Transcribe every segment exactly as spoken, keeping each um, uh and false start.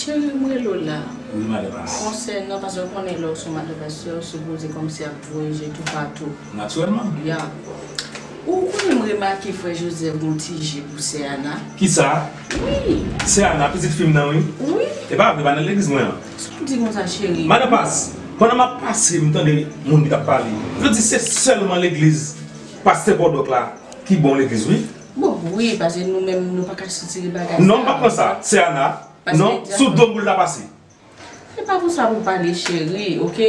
Cheri, m rele w la. Wi, madan pastè. Konsènan, paske w konnen lè w se yon madan pastè, w sipoze kòmsi ap voyaje toupatou. Natirèlman. Ya. Ou konnen m remake frè Joseph gen yon ti je pou sè Ana. Kisa? Wi. Sè Ana, pitit fi m nan, wi. Wi. E pa vre, pa nan legliz mwen an. Sa w di konsa, cheri? Madan pas, pandan m ap pase, m tande moun ki t ap pale. Yo di se sèlman legliz pastè Pòdòk la ki bon legliz, wi. Bon, wi, paske nou menm, nou pa ka sitire bagay sa. Non, m pa pran sa. Sè Ana, non, sou do m pou l ta pase. Se pa konsa pou pale, cheri, oke?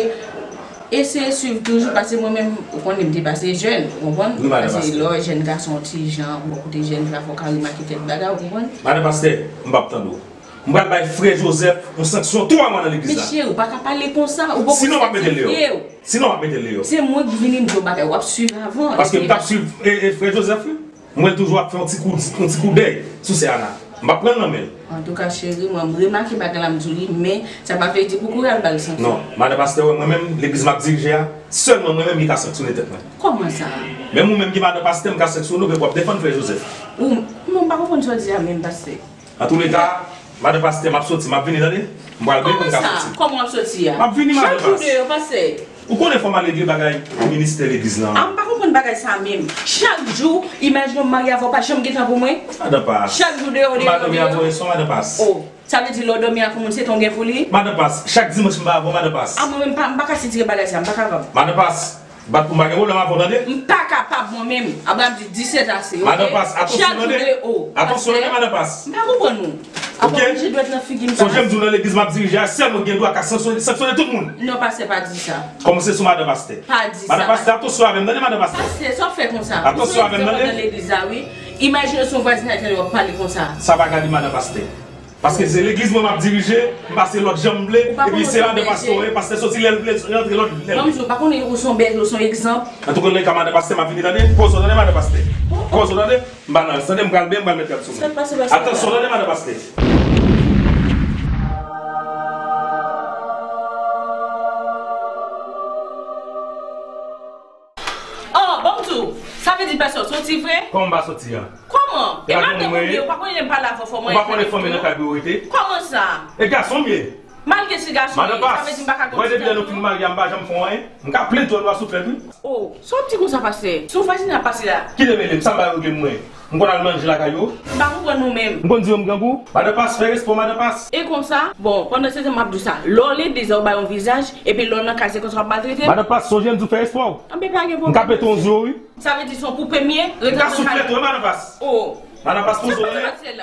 Eseye swiv toujou, paske mwen menm, ou konnen m te pase jèn, ou konprann? Wi, madan pastè. Paske lè w wè jèn gason ti jan, bò kote jèn fi a, fò w ka remake kèk bagay, ou konprann? Madan pastè, m p ap tande w. M pral bay frè Joseph yon sanksyon twa mwa nan legliz la. Men cheri, ou pa ka pale konsa, ou poko sètifye w. Sinon, m ap mete l deyò. Sinon, m ap mete l deyò. Se mwen ki vini, m di w bagay, w ap swiv avan. Paske m t ap swiv, e, e, frè Joseph, wi. Mwen toujou ap fè yon ti kou, yon ti kou dèy sou sè Ana. M p ap pran l nan men l. Antouka, cheri, mwen, m remake bagay la, m di w li, men sa pa vle di pou kouri al ba l sanksyon. Non, madan pastè, wè, mwen menm, legliz m ap dirije a, sèlman mwen menm ki ka sanksyone tèt mwen. Kòman sa? Menm ou menm ki madan pastè, m ka sanksyone w, men w ap defann frè Joseph. Ou, non, m pa konprann sa w di a menm, pastè. Antouleka, madan pastè, m ap soti, m ap vini, tande? M pral byen pou m ka soti. Kòman w ap soti a? M ap vini, madan pastè. Chak jou deyò, pastè. Ou konnen fò m al regle bagay ministè legliz lan. A, m pa konprann bagay sa menm. Chak jou, imajine w marye avè w pa janm gen tan pou mwen. Madan pas. Chak jou deyò, deyò, deyò. M pa dòmi avè w yèswa, madan pas. O, sa vle di lè w dòmi ak yon moun se tan w gen pou li? Madan pas, chak dimanch m pa avè w, madan pas. A, mwen menm pa, m pa ka sitire bagay sa, m pa kapab. Madan pas, bat pou m pa gen pwoblèm avè w, tande? M pa kapab mwen menm. Abraham di disèt ase, oke? Madan pas, atansyon, tande? Chak jou deyò, o. Atansyon, tande, madan pas. M pa konprann ou. Oke? Sonje m di w nan legliz m ap dirije a, sèl mwen ki gen dwa ka sanksyone, sanksyone tout moun. Non, pastè, pa di sa. Kòmanse sou madan pastè. Pa di sa. Madan pastè, atansyon avè m, tande, madan pastè. Pastè, sa w fè konsa? Atansyon avè m, tande. Ou se yon egzanp nan legliz la, wi. Imajine w se yon vwazinaj tande w ap pale konsa. Sa pa gade madan pastè. Paske se legliz mwen m ap dirije, m pase lòd jan m vle, epi se madan pastè w ye, pastè soti lè l vle, rantre lòd lè l vle. Manmi, ou pa konnen ou se yon bèl, ou se yon egzanp. Antouka, madan pastè, m ap vini, tande. Poze w, tande, madan pastè. Poze w, tande. M pa nan rès, tande, m pral byen, m pral met gad sou mwen. Atansyon, tande, madan pastè. Oh, bon, m di w, sa vle di pastè w soti vre? Kòman m pa soti a? Kòman? E madanm ou ye, ou pa konnen lè m pale avè w fò mwen. Ou pa konnen fanmi nan kay pou yo rete? Kòman sa? E gason m ye. Malgre se gason m ye, sa vle di m pa ka gon ti tan pou mwen? Madan pas, depi lè nou fin marye a, m pa janm fè w anyen. M ka plenn tou anlwa souflèt, wi. Oh, sa w ap di konsa, pastè? Se yon vwazinaj ap pase la. Kite mele m, sa m pa regle mwen. M konn al manje lakay yo. M pa konprann nou menm. M konn di yo m grangou. Madan pas, fè respè w, madan pas. E konsa? Bon, pandan se tan m ap di w sa, lè w legliz la, ou bay yon vizaj, epi lè w nan kay, se konsa w ap maltrete m? Madan pas, sonje m di w fè respè w. Anben, pa gen pwoblèm. M ka pete yon zo, wi. Sa vle di se yon poupe m ye? M ka souflèt ou, wi, madan pas. Oh. Madan pas, poze w, tande.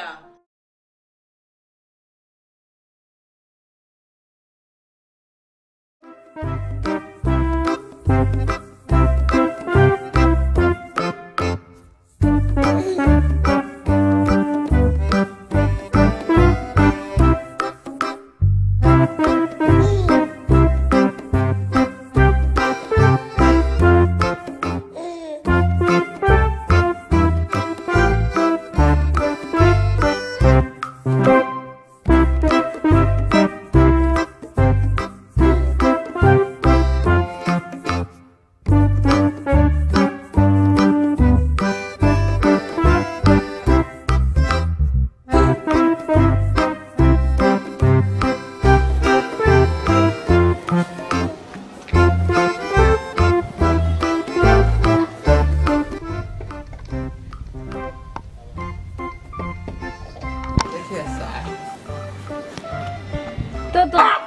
Tonton. Ah!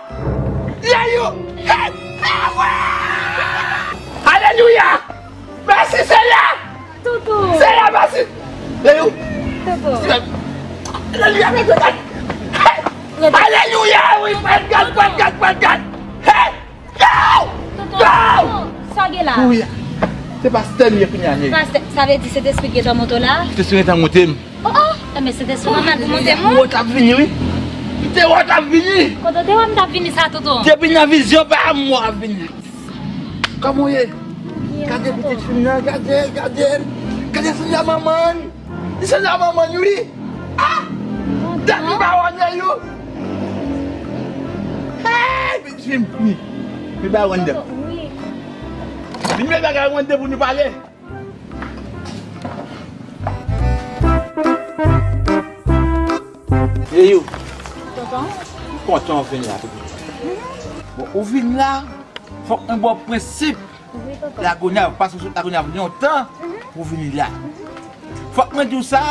Yayou! Hey! Ah, ouais! Alelouya! Mèsi, Senyè! Tonton! Senyè, mèsi! Yayou! Tonton! Alelouya, mèsi, gad! Hey! Alelouya! Wi, gad, gad, gad, gad, gad! Hey! Yo! Tonton, yo! Tonton, sa w gen la? Wi, se pastè m ye kounye a, Nelly. Pastè, sa vle di Sentespri gentan monte w la? Sentespri gentan monte m. Oh, oh! Enben, Sentespri pa mal pou monte m, non? M te wè w t ap vini, wi. M te wè w t ap vini. Kote w te wè m t ap vini sa, Tonton? Depi nan vizyon pa m wè w ap vini. Kòman w ye? Gade pitit fi m nan, gade, gade l. Gade sou la manman l. Li sanble ak manman l, wi. Ah! Dat li pa wè Neyou. Hey, pitit fi m, vini. Vin bay randevou. Vin bay bagay randevou nou pale. Neyou. Tonton. Kontan w vin la. Bon, ou vin la, fòk mwen ba w prensip Lagonav, paske w sot Lagonav lontan pou w vini la. Fòk mwen di w sa,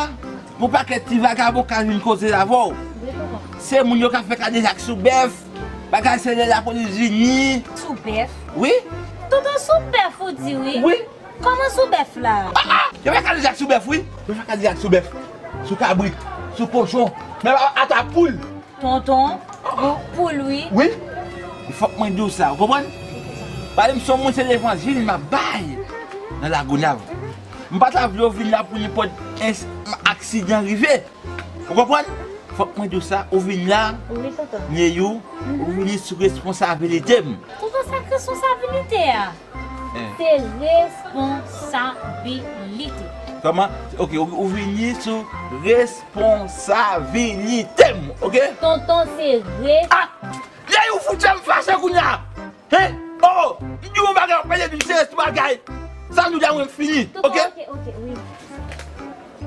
gon pakèt ti vagabon ka vin koze avè w. Se moun yo ka fè kadejak sou bèf, bagay se lè lapolis vini. Sou bèf? Wi. Tonton, sou bèf ou di wi? Wi. Kòman sou bèf la? Ah, ah! Yo fè kadejak sou bèf, wi. Yo fè kadejak sou bèf, sou kabrit, sou kochon, menm ata poul. Tonton, pou, pou l wi. Wi. Fòk mwen di w sa, ou konprann? Pale m se yon moun, se levanjil m ap bay nan Lagonav. M pa ta vle w vin la pou nenpòt ins-, aksidan rive. Ou konprann? Fòk mwen di w sa, ou vin la, wi, tonton. Neyou, ou vini sou responsabilite m. Tonton, sa k responsabilite a? Se responsabilite. Kòman? Ok, ou, ou vini sou responsabilite m, ok? Tonton, se re- Ah! Lè ou fout fè m fache kounye a! Hein? Oh! M di w yon bagay, w pale di m se responsabilite bagay. Sa nou la mwen fini, ok? Tonton, ok, ok, wi.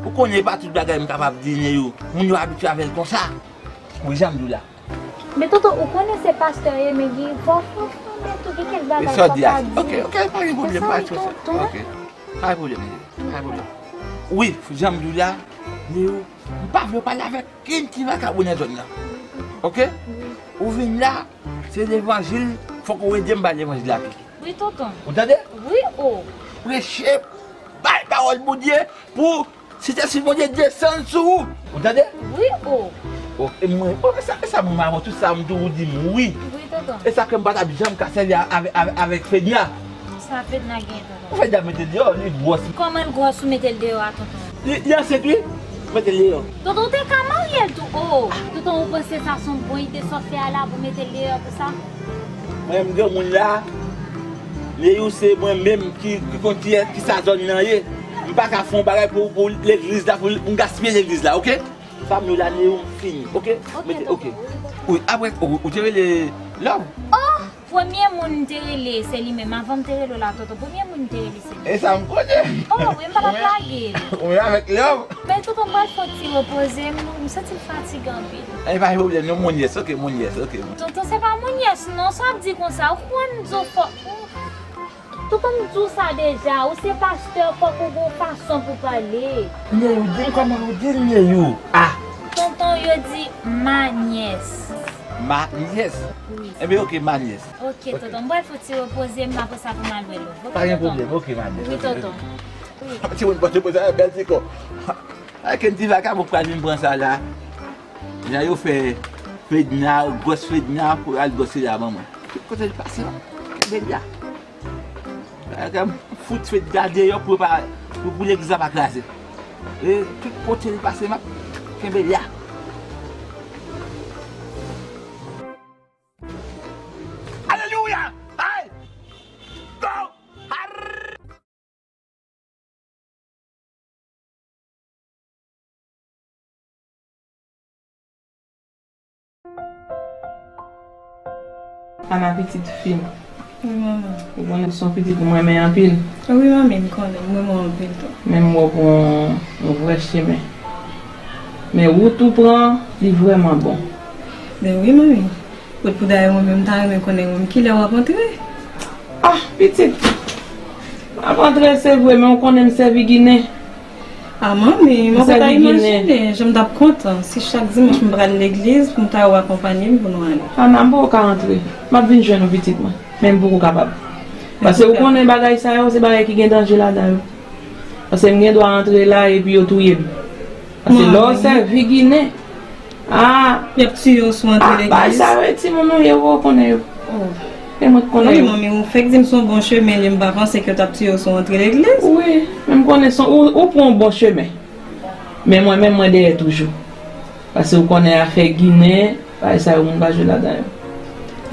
Ou konnen pa tout bagay m kapab di Neyou. Moun yo abitye avè l konsa. Wi, jan m di w la. Men tonton, ou konnen se pastè ye, men gen, fò, fò, fò, men tou gen kèk bagay sa w ka di. Ok, ok, pa gen pwoblèm, pa gen pwoblèm. Ok. Pa gen pwoblèm, pa gen pwoblèm. Wi, jan m di w la, men ou, m pa vle w pale avèk kenn ti vagabon nan zòn nan. Ok? Ou vin la, se levanjil, fòk ou ede m bay levanjil la tou. Wi, tonton. Ou tande? Wi, o. Preche, bay pawòl Bondye pou Sentespri Bondye desann sou ou. Ou tande? Wi, o. O, e mwen, o, e sa, e sa mwen avè tout sa, m tou ou di m wi. Wi, tonton. E sa ke m pa t ap janm ka sèvi a- avè- avè- avèk Fedna. Sa Fedna gen, tonton? Fedna mete deyò, li gwòs. Kòman l gwòs ou mete l deyò a, tonton? Li, li ansent, wi. Mete l deyò. Tonton, ou te ka marye l tou. O, tonton, ou panse sa se yon bon ide sa w fè a la pou mete l deyò pou sa? Mwen, m granmoun la, Neyou se mwen menm ki, ki konn kiyès, ki sa zòn nan ye. M pa ka fè yon bagay pou, pou legliz la, pou m gaspiye legliz la, ok? Sa m yo la, Neyou, m fini, ok? Ok, tonton. Wi, apre, ou, ou te rele Love? Oh, premye moun m te rele, se li menm. Avan m te rele w la, tonton. Premye moun m te rele, se li. E sa m konnen. Oh, wi, m pa t ap lage l. Ou menm avèk Love? Men tonton, m pral fè yon ti repoze m, m santi m fatige anpil. E pa gen pwoblèm, non, mon nièce, ok, mon nièce, ok. Tonton, se pa mon nièce, non, sa w ap di konsa, ou konprann m di w fò, ou, tonton, m di w sa deja, ou se pastè, fòk ou gon fason pou pale. Neyou, di m kòman yo di l, Neyou. Ah! Tonton, yo di ma nièce. Ma nièce? Wi. Enben, ok, ma nièce. Ok, tonton, m pral fè yon ti repoze m, apre sa pou m al wè Love. Ok, tonton? Pa gen pwoblèm, ok, ma nièce. Wi, tonton. Timoun pote poze a bèl ti kò. Ay, ken ti vagabon pral vin pran sa la. Jan yo fè Fedna, gwòs Fedna, pou al gwòs Fedna manman. Tout kote l pase, kenbe l la. Bagay m fout Fedna deyò pou pa, pou, pou legliz la pa kraze. E tout kote l pase, m ap kenbe l la. Alelouya! Ay! Go! Arr! Ana, pitit fi m. Wi, manman. Ou konnen se yon pitit m renmen anpil. Wi, manmi, m konnen. M renmen w anpil tou. Men m wè w pran yon vrè chemen. Men wout ou pran, li vrèman bon. Men wi, manmi. Kot pou dayè mwen menm, m ta renmen konnen mwen, kilè w ap antre? Ah, pitit. M ap antre, se vre, men ou konnen m sèvi Ginen. Ah, manmi, mwen pa ta imajine jan m t ap kontan si chak dimanch m pral legliz pou m ta wè w akonpanye m pou nou ale. Ana, m poko ka antre. M ap vin jwenn ou, pitit mwen. Men m poko kapab. Paske ou konnen bagay sa yo, se bagay ki gen danje ladan yo. Paske m gen dwa antre la epi yo touye m. Paske lè w sèvi Ginen, ah, y ap tiye w si w antre legliz. Bagay sa yo, e timoun nou ye, ou konnen yo. Oh. E mwen k konnen yo. Wi, manmi, ou fèk di m se yon bon chemen li, m pa panse ke yo t ap tiye w si w antre legliz. Wi, men m konnen se, ou, ou pran yon bon chemen. Men mwen menm, mwen dèyè toujou. Paske ou konnen afè Ginen, bagay sa yo, moun pa jwe ladan yo.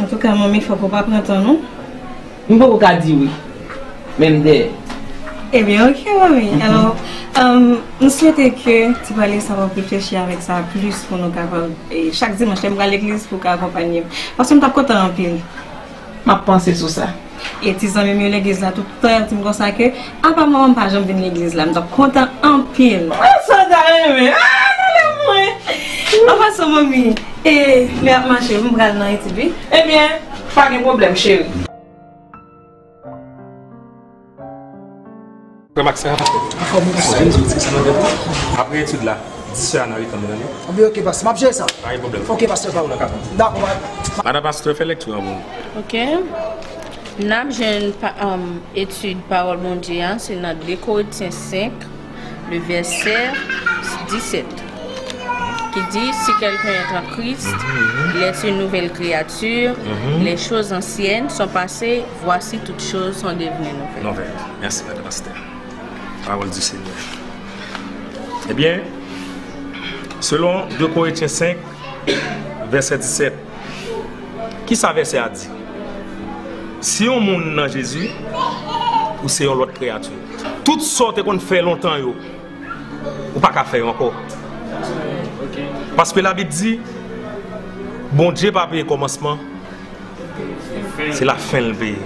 Antouka, manmi, fòk ou pa pran tan, non. M poko ka di wi. Men m dèyè. Ebyen, ok, manmi. Alò, um, m swete ke ti pale sa w ap reflechi avèk sa plis pou nou kapab, e, chak dimanch lè m pral legliz pou w ka akonpanye m. Paske m t ap kontan anpil. M ap panse sou sa. E ti zanmi m yo legliz la, tout tan y ap di m konsa ke, apa manman m pa janm vin legliz la, m t ap kontan anpil. Ah, sa ta renmen. Ah, tande mwen. Anpasan, manmi, E, lè ap mache, m pral nan etid, wi. Ebyen, pa gen pwoblèm, cheri. Frè Max, sa va, pastè? Anfòm, wi, pastè. Apre etid la, di sè Ana retann, tande? Anben, ok, pastè. M ap jere sa. Pa gen pwoblèm. Ok, pastè, pa. Dakò, pa. Madan pastè, fè lèkti an pou nou. Ok. N ap jwenn pa, um, etid pawòl Bondye a, se nan de Korentyen senk, le vèsè disèt, ki di, si quelqu'un est en Christ, il est une nouvelle créature, les choses anciennes sont passées, voici toutes choses sont devenues nouvelles. Nouvelles. Merci, madan pastè. Parole du Seigneur. Ebyen, selon de Korentyen senk, vèsè disèt, kisa vèsè a di? Si yon moun nan Jezi, ou se yon lòt kreyati. Tout sa w te konn fè lontan yo, ou pa ka fè yo ankò. Paske Labib di, Bondye pa peye kòmansman, se lafen l peye.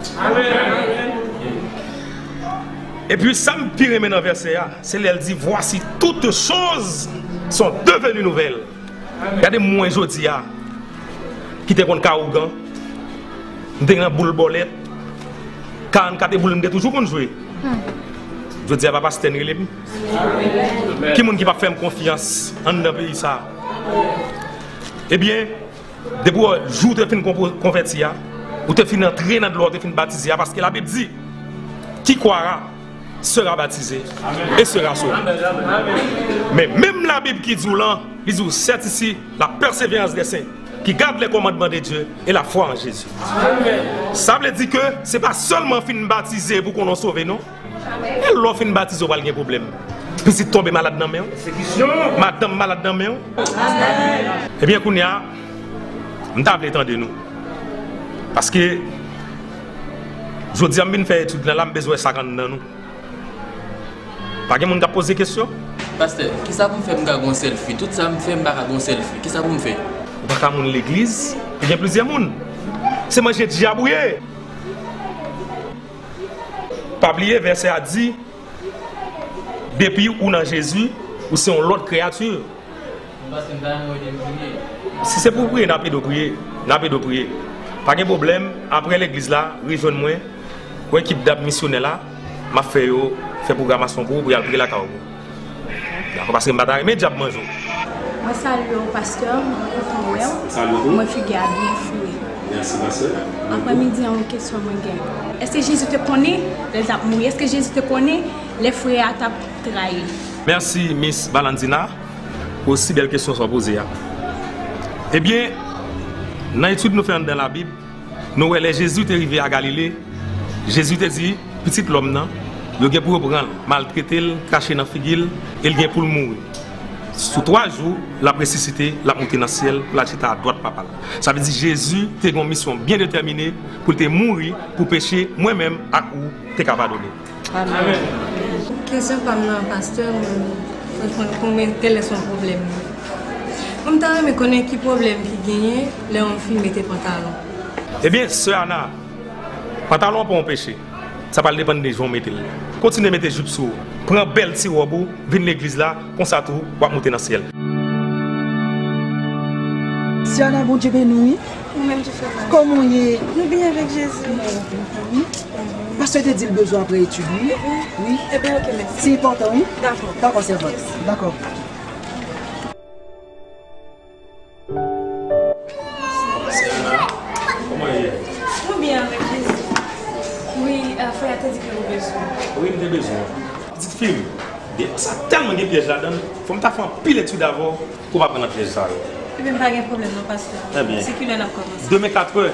Epi sa m pi renmen nan vèsè a, se lè l di, voici toutes choses sont devenues nouvelles. Gade mwen jodi a, ki te konn ka ougan, m te nan boul bòlèt, karannkat e boul m te toujou konn jwe. Jodi a pa pastè n rele m. Ki moun ki p ap fè m konfyans anndan peyi sa? Ebyen, depi w, jou w te fin konpo-, konvèti a, ou te fin antre nan dlo a, ou te fin batize a, paske Labib di, qui croira sera baptisé et sera sauvé. Men menm Labib ki di w lan, li di w, c'est ici la persévérance des saints qui gardent les commandements de Dieu et la foi en Jésus. Sa vle di ke se pa sèlman fin batize pou konnen w sove, non. E lè w fin batize, w pral gen pwoblèm. Pitit tonbe malad nan men w. Madanm malad nan men w. Ebyen, kounye a, m ta vle tande nou. Paske, jodi a, m vin fè etid lan la, m bezwen wè sa k anndan nou. Pa gen moun k ap poze kesyon? Pastè, kisa pou m fè m ka gon sèl fi? Tout sa m fè, m pa ka gon sèl fi. Kisa pou m fè? Ou pa ka moun legliz, ou gen plizyè moun. Se manje dyab ou ye. Pa bliye, vèsè a di, depi ou nan Jezi, ou se yon lòt kreyati. Si se pou w priye, n ap ede w priye. N ap ede w priye. Pa gen pwoblèm, apre legliz la, rejwenn mwen, ou ekip dam misyonè la, m ap fè yo fè pwogramasyon pou ou, pou y al priye lakay ou. Dakò, paske m pa ta renmen dyab manje w. Mwen salye w, pastè, mwen kontan wè w. Mwen figi a byen fre. Mèsi, ma sè. Aprè midi an, yon kesyon mwen gen. Èske Jezi te konnen lè l t ap mouri? Èske Jezi te konnen lè frè a t ap trayi l? Mèsi, Miss Valentina, pou si bèl kesyon sa w poze a. Ebyen, nan etid nou fè anndan Labib, nou wè lè Jezi te rive a Galile, Jezi te di, Pitit lòm nan, yo gen pou yo pran l, maltrete l, krache nan figi l, e l gen pou l mouri. Sou twa jou, l ap resisite, l ap moute nan syèl, pou l al chita adwat Papa l. Sa vle di Jezi te gen yon misyon byen detèmine pou l te mouri pou peche mwen menm ak ou te ka padone. Amèn. Kesyon pa m nan, pastè, mwen, franchman, pou mwen, genlè se yon pwoblèm. Mwen, m ta renmen konnen ki pwoblèm ki genyen lè yon fi mete pantalon. Ebyen, sè Ana, pantalon an pa yon peche. Sa pral depann de jan w mete l. Kontinye mete jip sou ou. Pran bèl ti wòb ou, vin legliz la, konsa tou, w ap moute nan syèl. Sè Ana, Bondye beni w, wi. Ou menm tou, frè Max. Kòman w ye? Nou byen avèk Jezi. Pastè te di l bezwen apre etid, wi. Wi. Ebyen, ok, mèsi. Se enpòtan, wi. Dakò. Dakò, sèvant. Mèsi. Dakò. Sè Ana, kòman w ye? Nou byen avèk Jezi. Wi, frè a te di ke ou bezwen. Wi, m te bezwen w. Pitit fi m, de, sa tèlman gen pyèj ladan l, fò m ta fè anpil etid avè w pou w pa pran nan pyèj sa yo. Ebyen, pa gen pwoblèm non, pastè. Ebyen, se kilè n ap kòmanse? Demen katrè,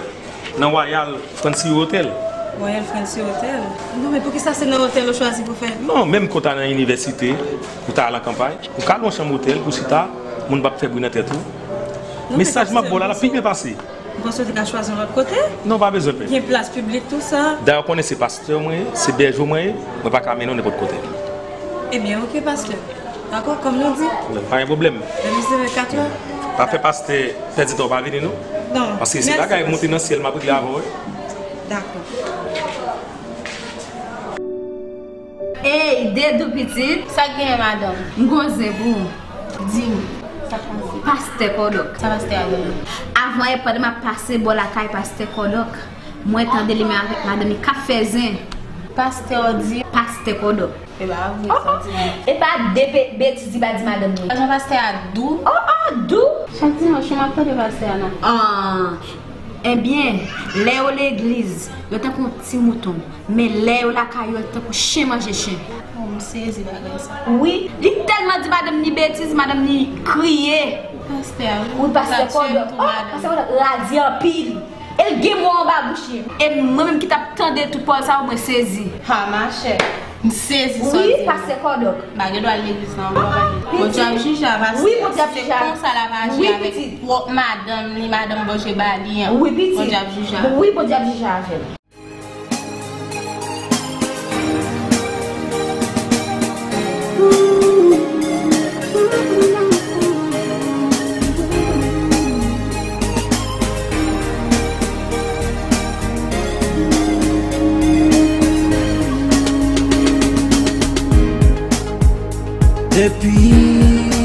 nan Royal Fancy Hotel. Royal Fancy Hotel? Non, men poukisa se nan otèl ou chwazi pou fè? Non, menm ke w ta nan inivèsite, ou ta al an kanpay, ou ka lwe yon chanm otèl pou chita, moun p ap fè bri nan tèt ou. Non, mesaj m ap ba w la, l ap pi byen pase. Ou panse w te ka chwazi yon lòt kote? Non, pa bezwen pè. Gen plas piblik, tou sa. Dayè, w konnen se pastè mwen ye, se bèje mwen ye, mwen pa ka mennen w nenpòt kote. Ebyen, ok, pastè. Dakò, kòm nou di. Pa gen pwoblèm. Demen se kat è. Pa fè pastè pèdi tan, w pa vini non. Non. Paske se bagay moute nan syèl m ap regle avè w, wi. Dakò. Ey, Dedou pitit, sa k genyen madanm? M gon zen pou ou. Di m. Pastè Kòdòk. Sa pastè a gen? Avan yè, pandan m ap pase bò lakay pastè Kòdòk, mwen tande li menm avèk madanm li k ap fè zen. Pastè Kòdòk. Pastè Kòdòk. E pa vre sa w di. E pa de be- betiz li pa di madanm li. Jan pastè a dou. Oh, oh, dou. Chak dimanch, m ap tande pastè a nan. Ah, ebyen, lè yo legliz, yo tankou ti mouton. Men lè yo lakay yo, tankou chen manje chen. Oh, m sezi bagay sa. Wi, li tèlman di madanm ni betiz, madanm ni kriye. Pastè a, wi, pastè Kòdòk. Oh, pastè Kòdòk radi anpil. E l gen mo anba bouch li. E mwen menm ki t ap tande tout pawòl sa yo, mwen sezi. Ha, machè. M sezi sa w di. Wi, pastè Kòdòk. M pa gen dwa al legliz nan anba. Bondye ap jije a, pastè. Wi, Bondye ap jije a. Se konsa l ap aji avèk pwòp madanm li, madanm Bondye ba li an. Wi, pitit. Bondye ap jije a. Wi, Bondye ap jije avè l. Depuis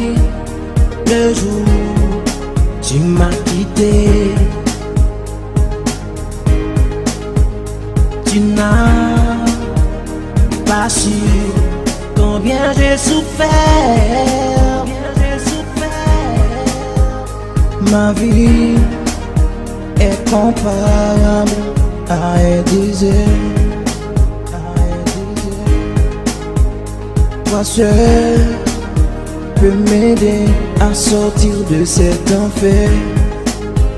le jour où tu m'as quitté, tu n'as pas su combien j'ai souffert. Ma vie est comparable à un désert. Toi seul peux m'aider à sortir de cet enfer.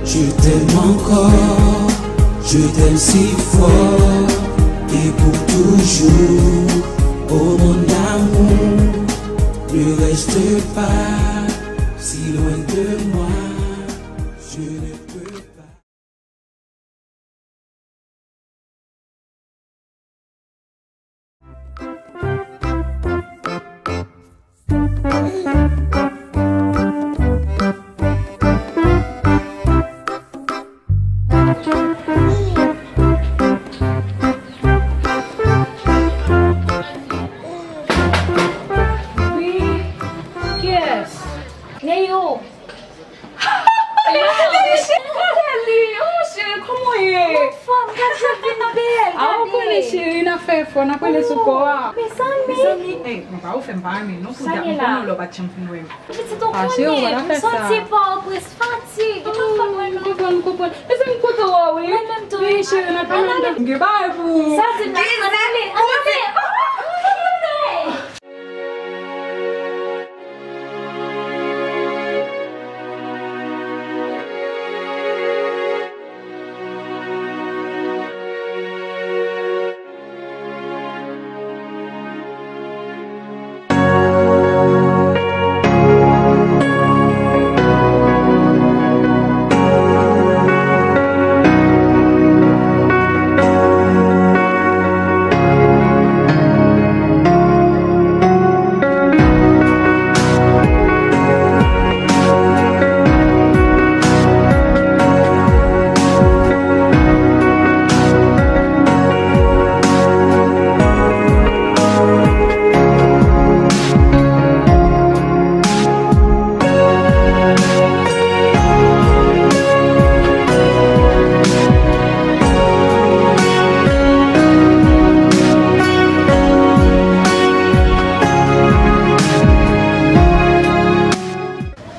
Je t'aime encore, je t'aime si fort et pour toujours. Oh mon amour, ne reste pas si loin de moi. Je ne peux pas. Wi, kiyès? Neyou. Gade li, oh cheri, kòman w ye? Anfòm, gad jan l vin bèl, gade. A, ou konnen cheri, n ap fè efò, n ap rele sou kò a. Mezanmi. Mezanmi, ey, mwen pa ou fè m pa renmen non, Poudja, m konnen w lè w pa t janm fin wè m. Pitit, ou konnen, m soti pa w prens fatig, e pa fòt mwen non. M konprann, m konprann. Mezanmi, m kontan wè w wi. Mwen menm tou. Wi cheri, n ap fè menm tan. M gen bagay pou ou. Sa di m la, ann ale, ann ale. Oh, oh, oh, oh.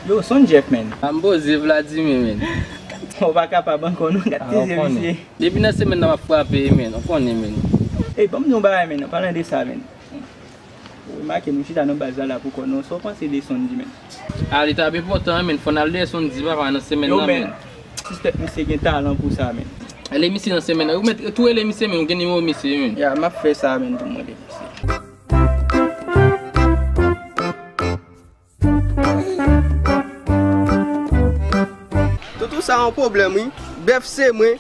Yo, Son Jeff, man. A, m poze Vladimir, man. Ou pa kapab ankò, non, gad ti zye misye. Depi nan semèn nan m ap frape, man. Ou konnen, man. Ey, ban m di yon bagay, man, an palan de sa, man. Ou remake, nou chita nan baz la, la pou kò nou. Sa w panse de Sondy, man? A, li t ap enpòtan, man. Fò n al dèyè Sondy, papa, nan semèn nan, man. Yo, man, sistè misye gen talan pou sa, man. Rele misye nan semèn nan. Ou mèt tou rele misye, man. Ou gen nimewo misye, man. Ya, m ap fè sa, man, pou m rele misye. Toutou sa yon pwoblèm, wi. Bèf se mwen,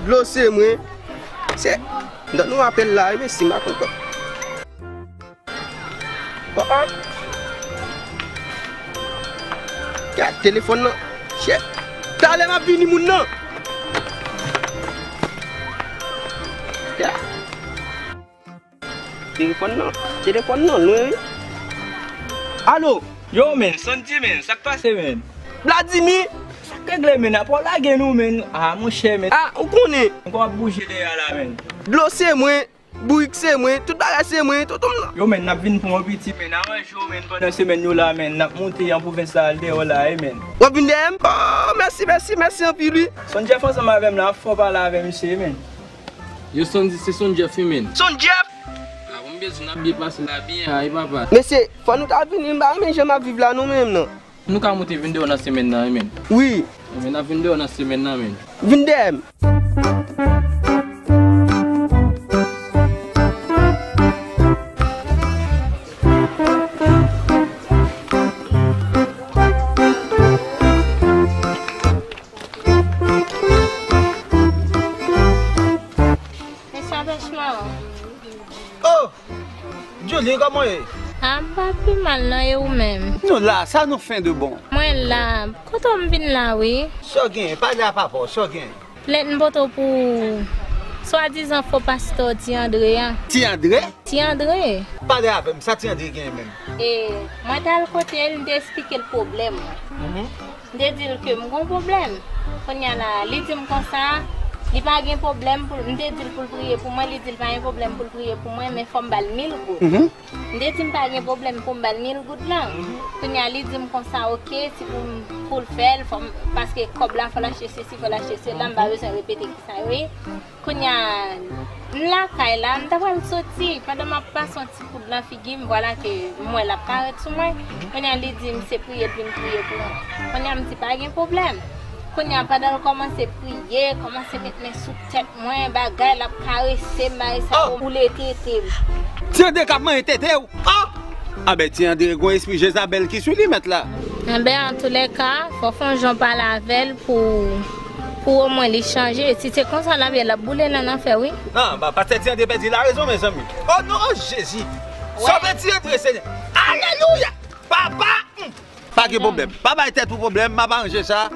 dlo se mwen. Se, donk nou apèl la, wi, men si m pa konn kòb. Oh, oh. Gad telefòn nan. Chè. Talè m ap vini moun nan. Ya. Telefòn nan, telefòn nan lwen, wi. Alo? Yo, men, Sandy, men, sa k pase, men? Vladimir! Sa k regle, men? Apa w lage nou, men? Ah, monchè, men. Ah, ou konnen. Ankò w ap bouje dèyè a la, men. Dlo se mwen, bourik se mwen, tout bagay se mwen, tonton m nan. Yo, men, n ap vin pran yon piti, men. Aranje w, men, pandan semèn yo la, men. N ap monte an pwovens la, al dèyè w la, wi, men. W ap vin dèyè m? Oh, mèsi, mèsi, mèsi anpil, wi. Son Jeff ansanm avè m la, ap fè w pale avè misye, men. Yo, Sandy, se Son Jeff, wi, men. Son Jeff? Ah, bon, m bezwen n ap byen pase la, byen, ay, papa. Mesye, fò nou ta vini, m pa renmen jan m ap viv la, non, menm, non. Nou ka monte vin dèyè w nan semèn nan, wi, men. Wi. Men n ap vin dèyè w nan semèn nan, men. Vin dèyè m. Mesye Anpèchman. Oh! Julie, kòman w ye? Ah, m pa pi mal non, e ou menm? Nou la, sa nou fè de bon? Mwen la, kote w m vin la, wi. Sa w gen? Pale a papa w, sa w gen? Plent m pote w pou swadizan fo pastè Ti Andre a. Ti Andre? Ti Andre. Pale avè m, sa Ti Andre gen menm? E, mwen t al kote l, m te esplike l pwoblèm mwen. Mhm. M te di l ke m gon pwoblèm. Kounye a la, li di m konsa, li pa gen pwoblèm pou l, m te di l pou l priye pou mwen, li di l pa gen pwoblèm pou l priye pou mwen, men fò m ba l mil goud. Mhm. M te di m pa gen pwoblèm pou m ba l mil goud lan. Mhm. Kounye a, li di m konsa, oke, si pou m, pou l fè l, fò m, paske kòb la, fò l achte sesi, fò l achte sela, m pa bezwen repete kisa yo ye. Kounye a, m lakay la, m ta pral soti. Pandan m ap pase yon ti koud nan figi m, vwala ke m wè l ap parèt sou mwen. Kounye a, li di m se priye l vin priye pou mwen. Kounye a, m di pa gen pwoblèm. Kounye a, pandan l kòmanse priye, kòmanse met men sou tèt mwen, bagay, l ap karese m, bagay sa yo, boule tete m. Ti Andre k ap manyen tete w? Oh! Anben, Ti Andre, gon espri Jezabèl ki sou li, mèt la. Anben, antoulèka, fò w fè yon jan w pale avè l pou, pou omwen li chanje. Si se konsa l ap ye, l ap boule nan lanfè, wi. Non, ba, pastè Ti Andre pèdi larezon, mezanmi. O non Jezi! Sove Ti Andre, Senyè! Alelouya! Papa! Hmm. Pa gen pwoblèm. Pa bay tèt ou pwoblèm, m ap aranje sa.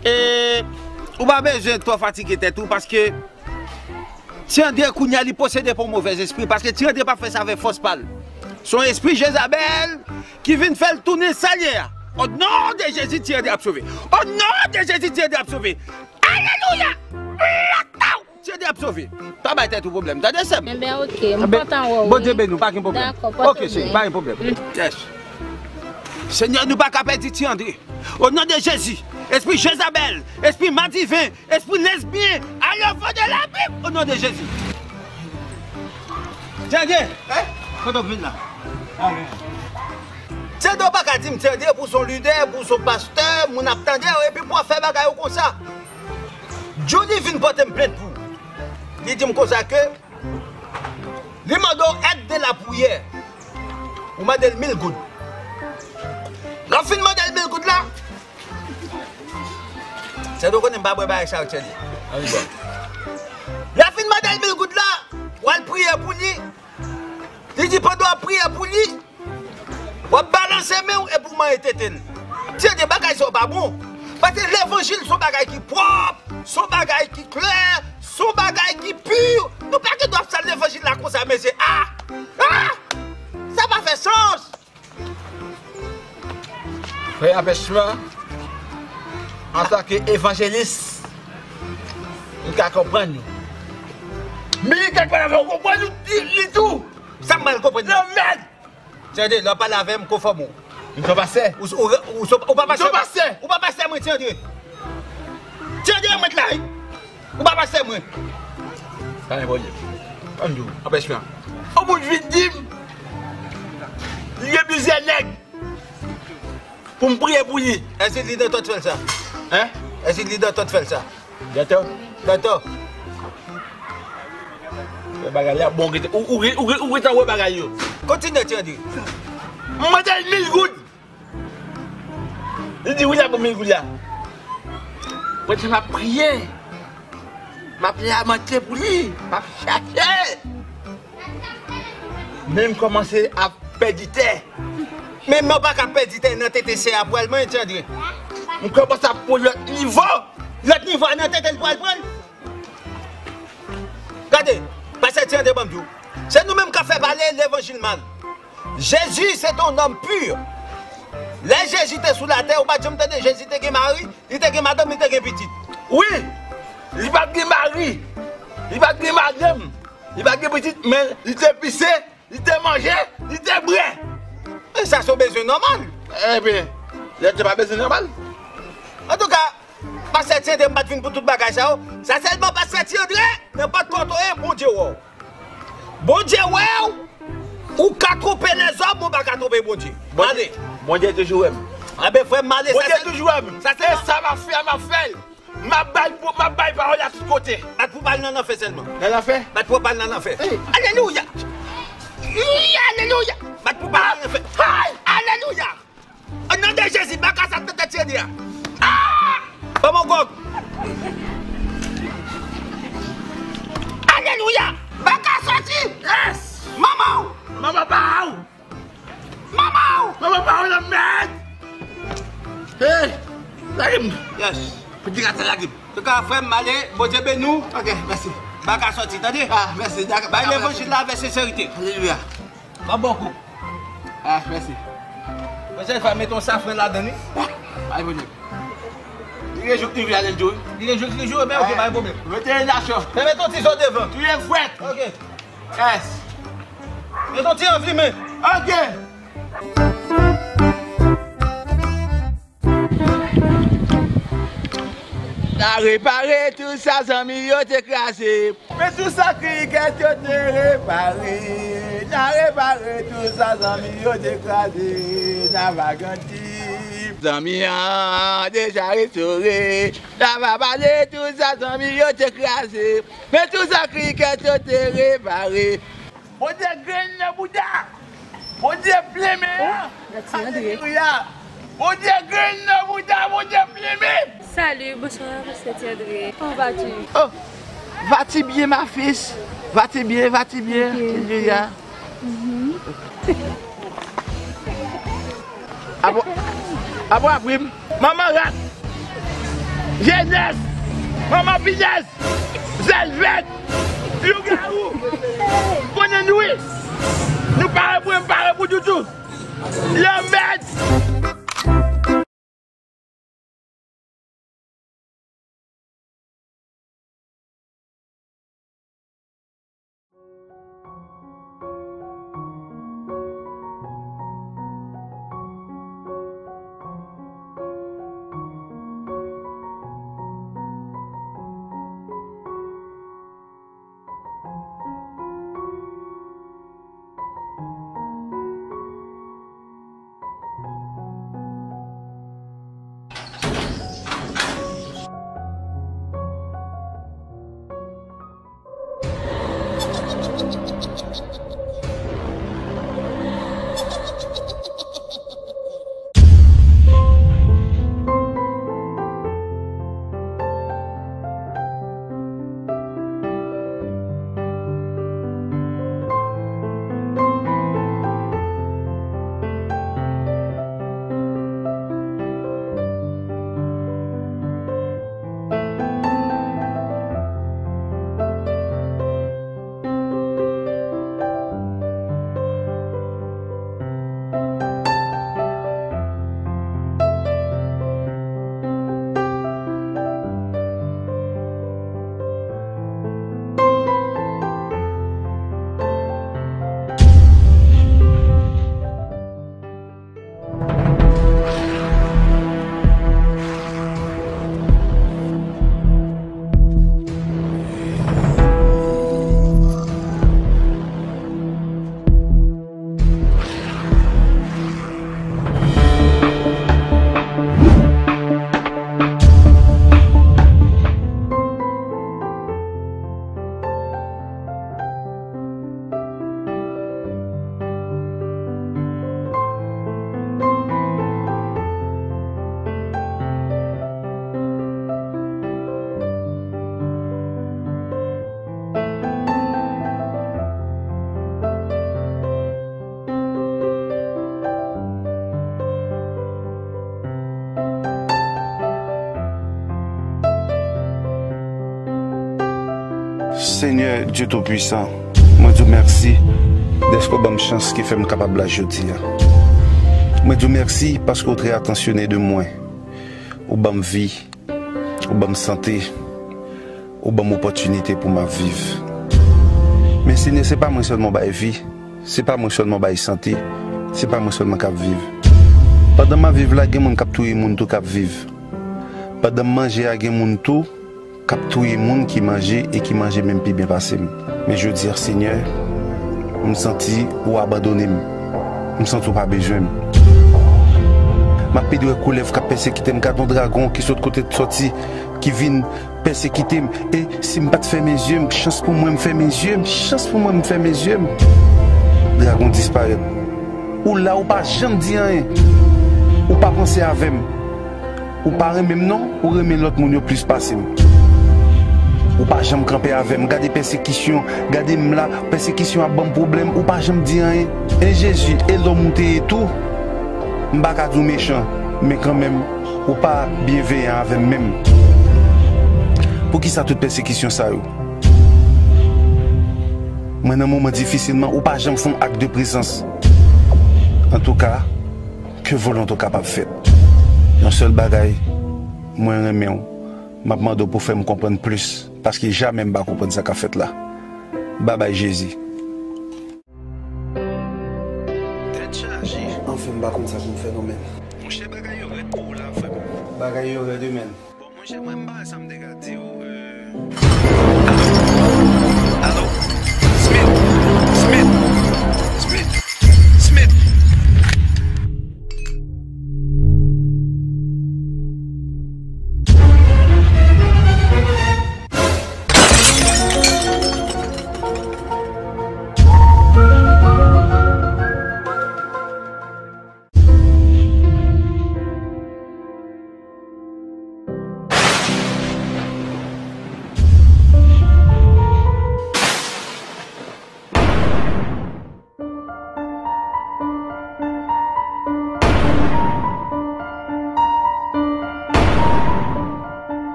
E ou pa bezwen twò fatige tèt ou, paske Ti Andre kounye a li posede pa yon movèz espri, paske Ti Andre p ap fè sa avèk fòs pa l. Se yon espri Jezabèl ki vin fè l tounen sa l ye a. O non de Jezi, Ti Andre ap sove. O non de Jezi, Ti Andre ap sove. Alelouya! Blakaw! Ti Andre ap sove. Pa bay tèt ou pwoblèm, tande sè m? Enben, oke, m kontan wè w, wi. Bondye beni w, pa gen pwoblèm. Dakò, pòte w byen. Oke, cheri, pa gen pwoblèm. Yes. Senyè, nou pa ka pèdi Ti Andre. O non de Jezi, espri Jezabèl, espri madiven, espri lesbyen, ale o fon de labim, o non de Jezi. Ti Andre, kote w vin la? Ti Andre, w pa ka di m Ti Andre pou son lidè, pou son pastè, moun ap tande w, epi pou w ap fè bagay ou konsa. Julie vin pote m plent pou ou. Li di m konsa ke li mande w èd de lapriyè. Ou mande l mil goud. Lè w fin mande l mil goud la, Ti Andre, w konnen m pa bwè bagay sa yo, Ti Andre. Anvi bwè. Lè w fin mande l mil goud la, w al priye pou li. Li di pandan w ap priye pou li, w ap balanse men w epi w manyen tete l. Ti Andre, bagay sa yo pa bon. Paske levanjil se yon bagay ki pwòp, se yon bagay ki klè, se yon bagay ki pi. Nou pa gen dwa ap sal levanjil la konsa, mesye. Ah! Ah! Sa pa fè sans! Frè Anpèchman, antanke evanjelis, m ka konprann ou. Men gen kèk bagay ou konprann ou di li tou. Sa m mal konprann? Nan mèd! Tande, lè w pale avè m, konfòme w. M se pastè. Ou, ou, ou, ou, ou pa pastè. M se pastè. Ou pa pastè mwen, Ti Andre. Ti Andre, mwen la, wi. Ou pa pastè mwen. Sa men pwoblèm. Ann di w, anpèch mwen. Yon moun vin di m, li gen plizyè nèg pou m priye pou li. Èske li nan tèt fè l sa? Hein? Èske li nan tèt fè l sa? Dètò. Dètò. Wè bagay la, bon, ou, ou, ou, ou, ou gentan wè bagay yo. Kontinye, Ti Andre. M mande l mil goud. Li di, wi, l ap ban m mil goud la. Pandan m ap priye, m ap lamante pou li, m ap chache. Men m kòmanse ap pèdi tè. Men, men w pa ka pèdi tè nan tete sè a pou al manyen, Ti Andre. M kòmanse ap pran lòt nivo. Lòt nivo a nan tete l pou al pran l. Gade, pastè Ti Andre, ban m di w. Se nou menm k ap fè pale levanjil mal. Jésus, c'est un homme pur. Lè Jezi te sou latè, ou pa t janm tande Jezi te gen mari, li te gen madanm, li te gen pitit. Wi, li pa t gen mari, li pa t gen madanm, li pa t gen pitit, men li te pise, li te manje, li te bwè. E sa se yon bezwen nòmal. Ebyen, lè te pa bezwen nòmal. Antouka, Pastè Ti Andre, m pa t vin pou tout bagay sa yo. Sa sèlman Pastè Ti Andre, nenpòt kote w ye, Bondye wè w. Bondye wè w, ou ka twonpe lèzòm, ou pa ka twonpe Bondye. Ale. Bondye toujou wè m. Anben, frè m, ale. Bondye toujou wè m. Sa se e sa m ap fè, m ap fè l. M ap bay pou, m ap bay pawòl la tout kote. Bat pou pa al nan lanfè sèlman. Nan lanfè? Bat pou pa al nan lanfè. Hey. Alelouya! Alelouya! Bat pou pa al nan lanfè. Hey! Alelouya! O non de Jezi, baka sa tèt tèt cheni a. Ah! Ban m yon gòg. Alelouya! Baka soti! Yes! Manman w! Manman pa w! Manman w! Manman pa w nan mèd! Hey! Lage m! Yes! Pitit gata lage m! Antouka, frè m, m ale, Bondye beni w. Ok, mèsi. Baka soti, tande? Ah, mèsi. Bay levanjil la avèk senserite. Alelouya. Mwen bòkou. Ah, mèsi. Mwen se fè mete yon safran ladan li. Ay, Bondye. Li gen jouk li vle ale tou. Li gen jouk li jou, men ok, pa gen pwoblèm. Mete yon nasyon. Fè mete yon ti zo devan. Touye frèt. Ok. Yes. Mete yon ti anvimen. Ok. N a repare tout sa zanmi yo te kraze. Men tout sa krikèt yo te repare. N a repare tout sa zanmi yo te kraze. N a va grandi. Zanmi an deja restore. N a va bale tout sa zanmi yo te kraze. Men tout sa krikèt yo te repare. Bondye grenn nan bouda. Bondye plen men an. Oh, Ti Andre. Alelouya. Bondye grenn nan bouda, Bondye plen men. Salut, bonsoir, Pastè Ti Andre. Comment vas-tu? Oh, vas-tu bien, ma fils? Vas-tu bien, vas-tu bien? Ok, ok. Alelouya. Mhm. Abo, abo apri m. Manman rat. Jenès. Manman pinèz. Zèl vèt. Lougawou. Konnen nou wi. Nou pare pou, pare pou toutou. Lanmèd. Senyè Dye Toupisan, mwen di w mèsi dèske w ban m chans ki fè m kapab la jodi a. Mwen di w mèsi paske w trè atansyone de mwen. Ou ban m vi, ou ban m sante, ou ban m opòtinite pou m ap viv. Men Senyè, se pa mwen sèlman w bay vi, se pa mwen sèlman w bay sante, se pa mwen sèlman k ap viv. Pandan m ap viv la, gen moun k ap touye moun tou k ap viv. Pandan m manje a, gen moun tou k ap touye moun ki manje e ki manje menm pi byen pase m. Men jodi a, Senyè, m santi ou abandone m. M santi ou pa bezwen m. M ap pede wè koulèv k ap pèsekite m. Gade yon dragon ki sot kote l sòti, ki vin pèsekite m. E si m pa t fèmen zye m, chans pou mwen m fèmen zye m, chans pou mwen m fèmen zye m. Dragon disparèt. Ou la, ou pa janm di anyen. Ou pa panse avè m. Ou pa renmen m non, ou renmen lòt moun yo plis pase m. Ou pa janm kanpe avè m. Gade pèsekisyon, gade m la, pèsekisyon ap ban m pwoblèm, ou pa janm di anyen. E Jezi, e lòm ou te ye tou? M pa ka di w mechan, men kanmenm, ou pa byenveyan avè m menm. Poukisa tout pèsekisyon sa yo? Mwen nan moman difisil, men ou pa janm fè yon ak de prezans. Antouka, ke volonte w kapab fèt. Yon sèl bagay, mwen renmen w. M ap mande w pou fè m konprann plis, paske jamè m pa konprann sa k ap fèt la. Babay Jezi. Tèt chaje. Anfen, m pa konn sa pou m fè non, men. Monchè, bagay yo rèd pou w la, frè m. Bagay yo rèd wi, men. Bon, monchè, mwen, m pa wè sa m te ka di w, euh. Alo?